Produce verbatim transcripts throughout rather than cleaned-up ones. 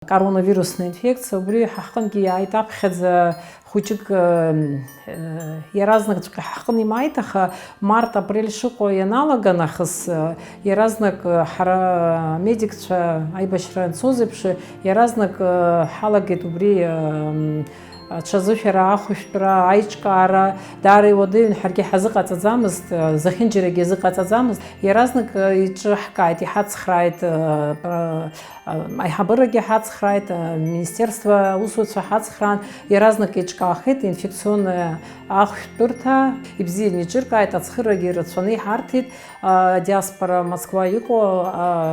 Коронавирусная инфекциа, убри ҳаҟынгьы иааит аԥхьаӡа хәыҷык, э, э, иаразакҵәҟьа ҳаҟны имааит, аха март-апрель шыҟоу ианалага нахыс, э, иаразак, э, ҳара амедикцәа аибашьра анцоз еиԥш, иаразак, э, ҳалагеит убри, э, м, аҽазышәара, ахәышәтәра, аиҿкаара, даара иуадаҩын, ҳаргьы ҳазыҟаҵаӡамызт, э, зехьынџьарагьы иазыҟаҵаӡамызт. Иаразнак, э, иҿаҳкааит, иҳацхрааит, э, э, аиҳабырагьы ҳацхрааит, э, министерство аусуцәа ҳацхраан, иаразнак еиҿкаахеит инфекционная ахәшәтәырҭа, ибзианы еиҿыркааит, ацхыраагьы рацәаны иҳарҭеит, э, диаспора Москва иҟоу,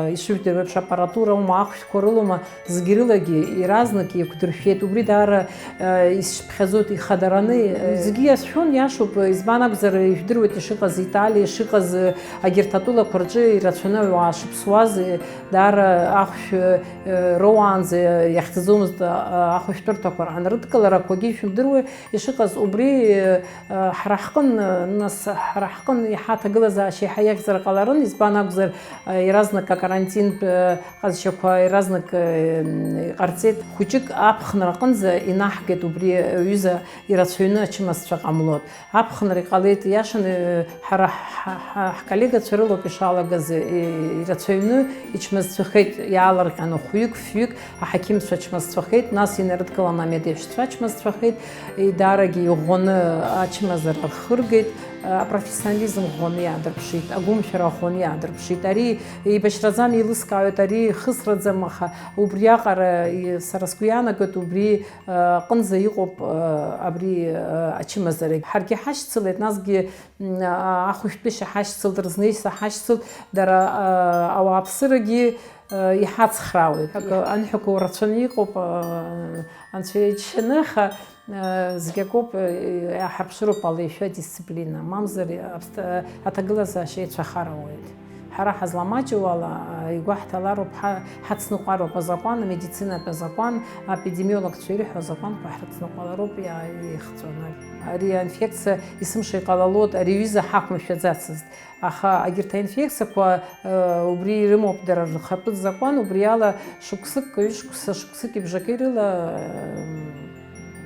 э, ишыжәдыруа еиԥш аппаратура аума, ахәшәқәа рылоума, зегьы рылагьы иаразнак еиқәдыршәеит. Убри даара, э, исшьҭԥхьаӡоит ихадараны, э, зегьы иазшәон, иашоуп, избан акәзар, ижәдыруеит ишыҟаз Италиа, ишыҟаз, э, агьырҭ атәылақәа рҿы ирацәаны ауаа шыԥсуаз, э, даара ахәшә, э, роуаанӡа иахьӡаӡомызт, а, ахәышәтәырҭақәа анрыдкыларақәагьы ишәымдыруеи ишыҟаз, убри, э, ҳара ҳҟын, нас, ҳара ҳҟын иаҳа аҭагылазаашьа иаҳа иахьзар ҟаларын, избан акәзар, э, иаразнак акарантинтә, э, ҟазшьақәа иаразнак, э, м, иҟарҵеит. Хәыҷык аԥхынра аҟынӡа инаҳгеит убри аҩыза ирацәаҩны ачымазцәа ҟамлот. Аԥхынра иҟалеит, иашаны, ҳара ҳ-, ҳ-, ҳколлегацәа рылоуп ишалагаз, и-, ирацәаҩны ичмазцәахеит, иаалырҟьаны хәҩык, фҩык, аҳақьымцәа ачмазцәахеит, нас инарыдкыланы амедеишьцәа ачмазцәахеит, идаарагьы иӷәӷәаны ачымазара рхыргеит, апрофессионализм ӷәӷәаны иаадырԥшит, агәымшәара ӷәӷәаны иаадырԥшит. Ари еибашьраӡам, еилыскаауеит, ари хысраӡам, аха убриаҟара, и-, сара сгәы иаанагоит, убри аҟынӡа иҟоуп, а, абри, а, ачымазарагь. Ҳаргьы ҳашьцылеит, насгьы, м, а, ахәышәтәышьа ҳашьцылт, рызнеишьа ҳашьцылт, дара, а, ауааԥсырагьы, а, иҳацхраауеит. Акы, анҳәақәа рацәаны иҟоуп, а, анцәа иџьшьаны, аха, а, зегь акоуп, а, иаҳарԥшыроуп алеишәа, адисциплина. Мамзар, аԥст-, а, аҭагылазаашьа еицәахар ауеит. Ҳара ҳазламаҷу ала, игәаҳҭалароуп, ҳа-, ҳацныҟәароуп азакәан, амедицинатә азакәан, аепидемиологцәа ирҳәо азакәанқәа ҳрыцныҟәалароуп иа-, иахҵәаны. Ари аинфекциа есымша иҟалалот, ари аҩыза ҳақәымшәаӡацызт. Аха агьырҭ аинфекциақәа, э, убри ирымоуп дара рхатәы закәан, убри ала шықәсык, ҩышықәса, шықәсыки бжаки рыла, э,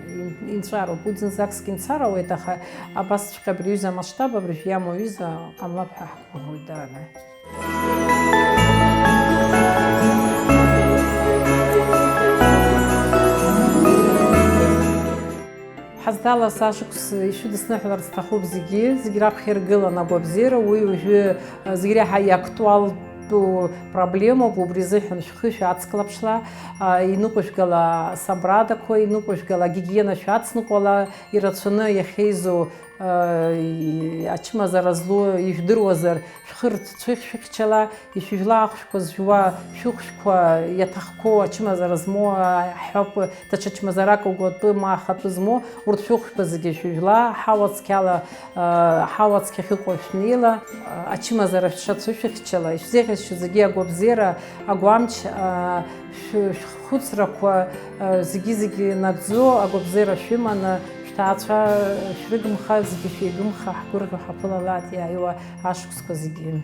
ин-, инҵәароуп. Уи зынӡакгьы мцар ауеит, аха абасҵәҟьа абри аҩыза амасштаб, абыржә иамоу аҩыза ҟамлап ҳәа ҳгәыӷуеит даара. Ҳазҭалаз ашықәс ишәыдысныҳәаларц сҭахуп зегьы, зегь раԥхьа иргылан агәабзиара, уи уажәы, а, зегь реиҳа иактуалтәу проблемоуп, убри азыҳәан шәхы шәацклаԥшла, а, иныҟәыжәгала асабрадақәа, иныҟәыжәгала агигиена шәацныҟәала, ирацәаны иахьеизо, а, и-, ачымазара злоу ижәдыруазар, шәхы рцәыхьшәыхьчала, ишәыжәла ахәшәқәа зжәуа, шәыхәшәқәа иаҭахқәоу ачымазара змоу, а, ҳҳәап, даҽа чмазарак угәы атәы ма ахатәы змоу, урҭ шәыхәшәқәа зегьы шәыжәла, ҳауа цқьала, а, ҳауа цқьа ахьыҟоу шәнеила, а, ачымазара шәҽацәышәыхьчала, ишәзеиӷьасшьо зегьы агәабзиара, агәамч, а, шә-, шәхәыцрақәа, а, зегьы-зегьы нагӡо агәабзиара шәыманы, шәҭаацәа шәрыгымха, зегьы шәеигымха, ҳгәырӷьо ҳаԥылалааит иааиуа ашықәсқәа зегьы.